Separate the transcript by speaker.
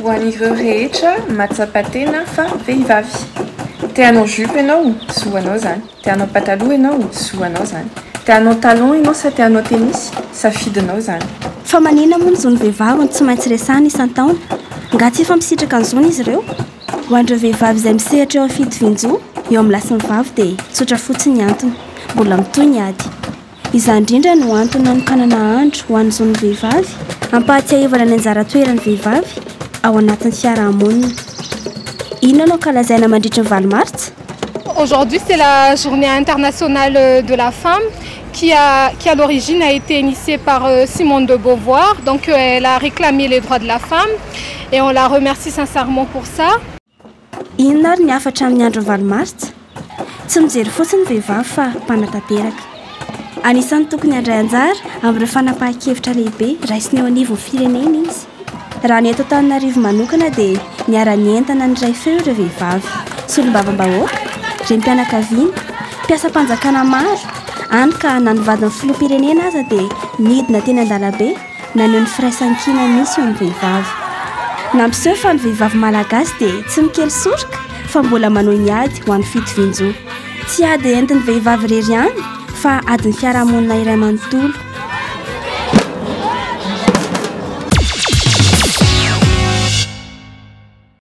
Speaker 1: Ho an'ireo rehetra mahatsapa tena fa vehivavy. Te hanao jupe ianao? Zo anao izany. Te hanao pataloha ianao? Zo anao izany. Te hanao talon ianao sa te hanao tenisy? Safidinao izany.
Speaker 2: Fa maninona moa ny zon'ny vehivavy no tsy maintsy resahina isan-taona? Nga tsy efa misitraka ny zony izy ireo? Ho an'ireo vehivavy izay misehatra eo amin'ny fitovian-jo eo amin'ny lahy sy ny vavy dia tsotra fotsiny ny antony, mbola mitohy ny ady. Izany indrindra no antony nanokanana andro ho an'ny zon'ny vehivavy, hampahatsiahivana ny anjara toeran'ny vehivavy ao anatin'ny fiarahamonina. Inona no ankalazaina mandritry ny valo martsa?
Speaker 3: Aujourd'hui c'est la journée internationale de la femme qui a qui à l'origine a été initiée par Simone de Beauvoir donc elle a réclamé les droits de la femme et on la remercie sincèrement pour ça.
Speaker 2: Inona ary ny hafatra amin'ny andron'ny valo martsa? Tsy mijery fotsiny ny vehivavy fa mpanatanteraka. Anisan'ny tokony handray anjara amin'ireo fanapahan-kevitra lehibe raisina eo anivon'ny firenena izy. Raha ny eto Antananarivo manokana dia niara-nientana niray feo ireo vehivavy, solombavambahoaka, renim-pianakaviana, mpiasam-panjakana maro, hany ka na ny vadin'ny filoham-pirenena aza dia nidina teny an-dalabe naneho ny firaisankina misy eo amin'ny vehivavy. Nampiseho fa ny vehivavy malagasy dia tsy mikely soroka fa mbola manohy ny ady ho an'ny fitovian-jo. Tsy ady entin'ny vehivavy irery ihany fa adin'ny fiarahamonina iray manontolo.